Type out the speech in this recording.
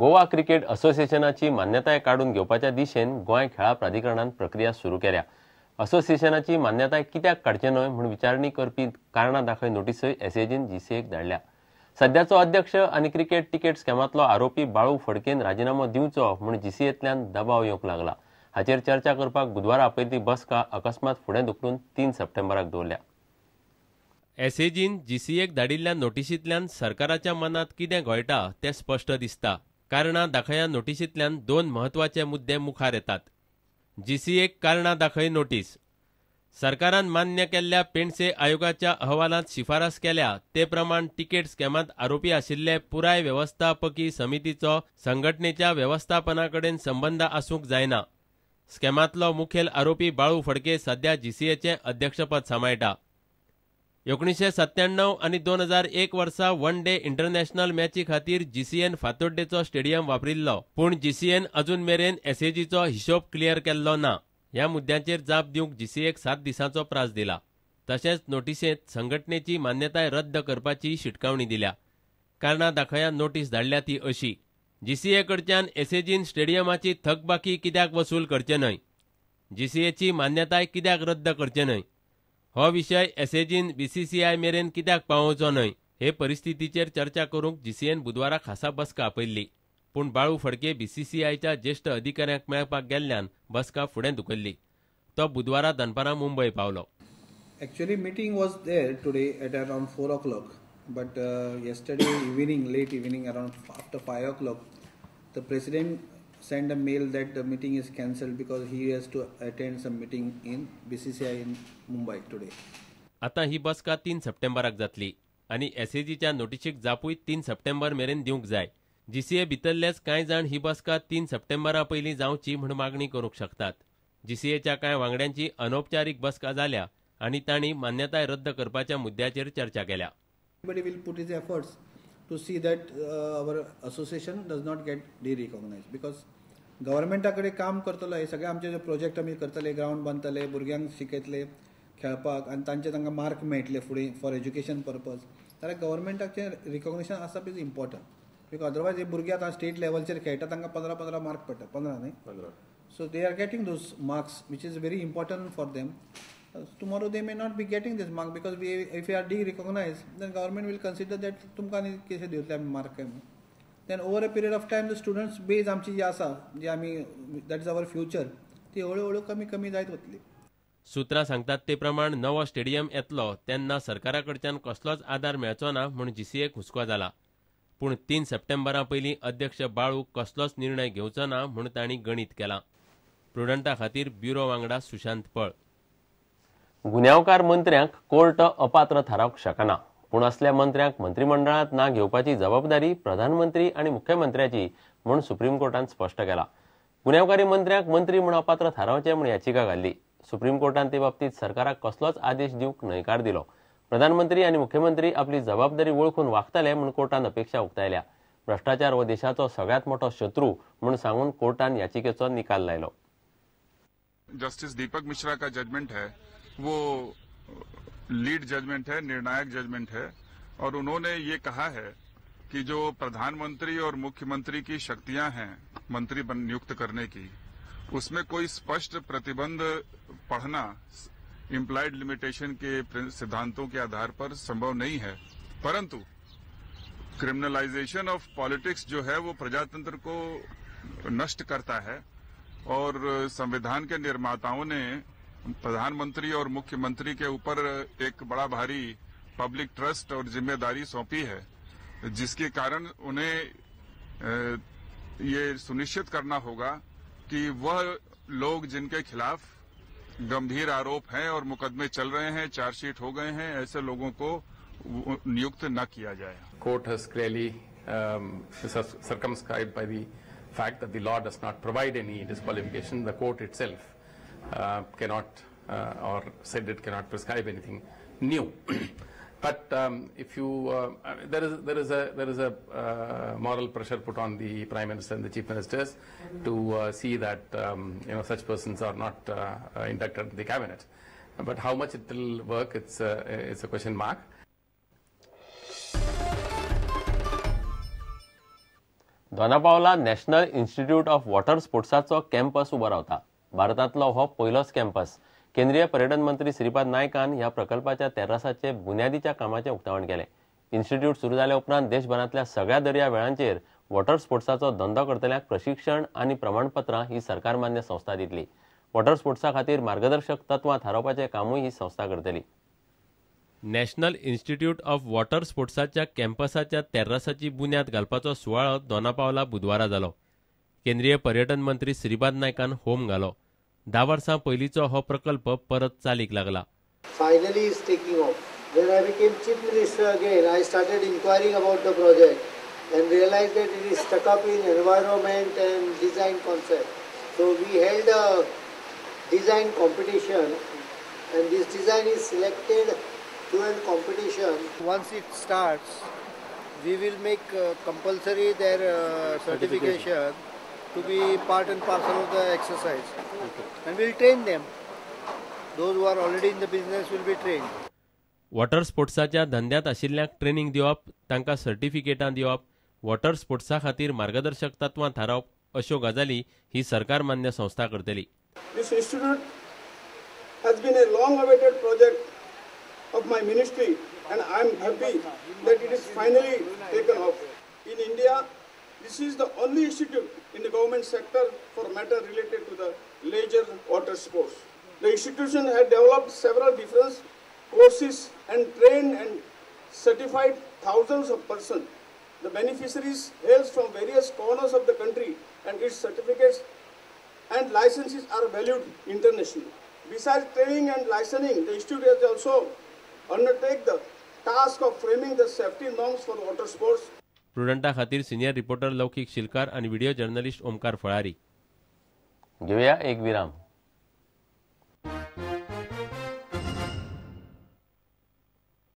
Goa cricket असोसिएशनाची मान्यताय काडून घेवपाच्या दिशेन गोंय खेळां प्राधिकरणान प्रक्रिया सुरू केल्या. असोसिएशनाची मान्यताय कित्याक काडचें न्हय म्हूण विचारणी करपी कारणां दाखय नोटीसय एसएजीन जीसीएक धाडल्या. सद्याचो अध्यक्ष आनी क्रिकेट तिकेट स्कॅमांतलो आरोपी बाळू फडकेन राजिनामो दिवचो म्हूण जीसीएंतल्यान दबाव येवंक लागला. हाचेर चर्चा करपाक बुधवारा आपयल्ली बसका अकस्मात फुडें धुकलून 3 सप्टेंबराक दवरल्या. एसएजीन जीसीएक धाडिल्ल्या नोटिशींतल्यान सरकाराच्या मनांत कितें घोळटा तें स्पश्ट दिसता. कारणां दाखया नोटिशींतल्यान 2 म्हत्वाचे मुद्दे मुखार येतात. जीसीएक कारणां दाखय नोटीस. सरकारान मान्य केल्ल्या पेंडसे आयोगाच्या अहवालांत शिफारस केल्या ते प्रमाण तिकेट स्कॅमांत आरोपी आशिल्ले पुराय वेवस्थापकी समितीचो संघटनेच्या वेवस्थापना कडेन संबंद आसूंक जायना. स्कॅमांतलो मुखेल आरोपी बाळू फडके सध्या जीसीएचें अध्यक्षपद सांबाळटा. 1997 आनी 2001 वर्सा वन डे इंटरनॅशनल मॅची खातीर जीसीएन फातोड्डेचो स्टेडियम वापरिल्लो, पूण जीसीएन अजून मेरेन एसएजीचो हिशोब क्लियर केल्लो ना. ह्या मुद्द्यांचेर जाप दिवंक जीसीएक 7 दिसांचो प्रास दिला. तशेंच नोटिसेंत संघटनेची मान्यताय रद्द करपाची शिटकावणी दिल्या. कारणां दाखया नोटीस धाडल्या ती अशी: जीसीए कडच्यान एसएजीन स्टेडियमाची थकबाकी कित्याक वसूल करचे न्हय, जीसीएची मान्यताय कित्याक रद्द करचे न्हय, हो विशय एसएजीन बीसीसीआय मेरेन कित्याक पावोवचो न्हय, हे परिस्थितीचेर चर्चा करूंक जीसीएन बुधवारा खासा बसका आपयल्ली. पूण बाळू फडके बीसीसीआयच्या ज्येश्ठ अधिकाऱ्यांक मेळपाक गेल्ल्यान बसका फुडें धुकल्ली. तो बुधवारा दनपारां मुंबय पावलो. Actually meeting was there today at around 4 o'clock, but yesterday evening, late evening, around after 5 o'clock, the president sent a mail that the meeting is cancelled because he has to attend some meeting in BCCI in Mumbai today. आता ही बसका 3 सप्टेंबराक जातली आनी एसएजीच्या नोटिशीक जापूय 3 सप्टेंबर मेरेन दिवंक जाय. GCA भितरलेच कांय जाण ही बसका 3 सप्टेंबरा पयलीं जावची म्हूण मागणी करूंक शकतात. जीसीएच्या कांय वांगड्यांची अनौपचारीक बसका जाल्या आनी तांणी मान्यताय रद्द करपाच्या मुद्द्याचेर चर्चा केल्या. Everybody will put his efforts to see that our association does not get de-recognized because गव्हर्मेंटा कडेन काम करतलो. हे सगळे आमचे जे प्रोजेक्ट आमी करतले, ग्रावंड बांदतले, भुरग्यांक शिकयतले खेळपाक आनी तांचे तांकां मार्क मेळटले फुडें फॉर एज्युकेशन पर्पज. जाल्यार गव्हर्मेंटाचें रिकॉग्निशन आसप is important because otherwise हे भुरगे आतां स्टेट लेवलचेर खेळटा, तांकां 15-15 मार्क पडटा, 15 न्ही, so they are getting those marks which is very important for them. Tomorrow they may not be getting this mark because we, if you are de-recognized, then government will consider that तुमकां आनी कशें दिवतले आमी mark काय म्हणून. Then over a period of time the students base आमची जी आसा, जी आमी that is our future, ती हळू हळू कमी कमी जायत वतली. सूत्रां सांगतात ते प्रमाण नवो स्टेडियम येतलो तेन्ना सरकारा कडच्यान कसलोच आदार मेळचो ना म्हूण जीसीएक हुस्को जाला. पूण 3 सप्टेंबरा पयलीं अध्यक्ष बाळू कसलोच निर्णय घेवचो ना म्हूण तांणी गणीत केलां. प्रुडंटा खातीर ब्युरो वांगडा सुशांत पळ. गुन्यांवकार मंत्र्यांक कोर्ट अपात्र थारावंक शकना, पूण असल्या मंत्र्यांक मंत्रिमंडळांत ना घेवपाची जबाबदारी प्रधानमंत्री आनी मुख्यमंत्र्याची म्हूण सुप्रीम कोर्टान स्पश्ट केला. गुन्यांवकारी मंत्र्यांक मंत्री म्हूण अपात्र थारावचें म्हूण याचिका घाल्ली. सुप्रीम कोर्टान ते बाबतींत सरकाराक कसलोच आदेश दिवंक न्हयकार दिलो. प्रधानमंत्री आनी मुख्यमंत्री आपली जबाबदारी वळखून वागतले म्हूण कोर्टान अपेक्षा उक्तायल्या. भ्रश्टाचार हो देशाचो सगळ्यांत मोठो शत्रू म्हूण सांगून कोर्टान याचिकेचो निकाल लायलो. जस्टिस दीपक मिश्रा का जजमेंट है वो लीड जजमेंट है, निर्णायक जजमेंट है, और उन्होंने ये कहा है कि जो प्रधानमंत्री और मुख्यमंत्री की शक्तियां हैं मंत्री नियुक्त करने की, उसमें कोई स्पष्ट प्रतिबंध पढ़ना इम्प्लाइड लिमिटेशन के सिद्धांतों के आधार पर संभव नहीं है, परंतु क्रिमिनलाइजेशन ऑफ पॉलिटिक्स जो है वो प्रजातंत्र को नष्ट करता है और संविधान के निर्माताओं ने प्रधानमंत्री और मुख्यमंत्री के ऊपर एक बड़ा भारी पब्लिक ट्रस्ट और जिम्मेदारी सौंपी है, जिसके कारण उन्हें ये सुनिश्चित करना होगा कि वह लोग जिनके खिलाफ गंभीर आरोप हैं और मुकदमे चल रहे हैं, चार्जशीट हो गए हैं, ऐसे लोगों को नियुक्त न किया जाए. Court has clearly circumscribed by the fact that the law does not provide any disqualification. The court itself cannot or said it cannot prescribe anything new. But if you there is a moral pressure put on the Prime Minister and the Chief Ministers to see that such persons are not inducted in the cabinet. But how much it will work, it's a question mark. Dona Paula national institute of water स्पोर्ट्साचो campus उबो रावता. भारतांतलो हो पयलोच campus. केंद्रीय पर्यटन मंत्री श्रीपाद नायकान ह्या प्रकल्पाच्या तेर्रासाचे बुन्यादीच्या कामाचें उक्तावण केलें. इन्स्टिट्यूट सुरू जाल्या उपरांत देशभरांतल्या सगळ्या दर्या वेळांचेर वॉटर स्पोर्ट्साचो धंदो करतल्यांक प्रशिक्षण आनी प्रमाणपत्रां ही सरकार मान्य संस्था दितली. वॉटर स्पोर्ट्सा खातीर मार्गदर्शक तत्वां थारावपाचें कामूय ही संस्था करतली. नॅशनल इन्स्टिट्यूट ऑफ वॉटर स्पोर्ट्साच्या कॅम्पसाच्या तेर्रासाची बुन्याद घालपाचो सुवाळो दोनापावला बुधवारा जालो. केंद्रीय पर्यटन मंत्री श्रीपाद नायकान होम घालो. 10 वर्सां पयलींचो हो प्रकल्प परत चालीक लागला. Finally is taking off. When I became chief minister again, I started inquiring about the project and realized that it is stuck up in environment and design concept. So we held a design competition and this design is selected through a competition. Once it starts, we will make compulsory their certification to be part and parcel of the exercise. Okay. And we will train them. Those who are already in the business will be trained. Water स्पोर्ट्साच्या धंद्यांत आशिल्ल्यांक training दिवप, तांकां सर्टिफिकेटां दिवप, water स्पोर्ट्सा खातीर मार्गदर्शक तत्वां थारावप अश्यो गजाली ही सरकार मान्य संस्था करतली. This institute has been a long awaited project of my ministry and I am happy that it is finally taken off. In India, this is the only institute in the government sector for matter related to the leisure water sports. The institution had developed several different courses and trained and certified thousands of persons. The beneficiaries hails from various corners of the country and its certificates and licenses are valued internationally. Besides training and licensing, the institute has also undertake the task of framing the safety norms for water sports. प्रुडंटा खातीर senior reporter लौकिक शिलकार आणि video journalist Omkar फळारी. घेऊया एक विराम.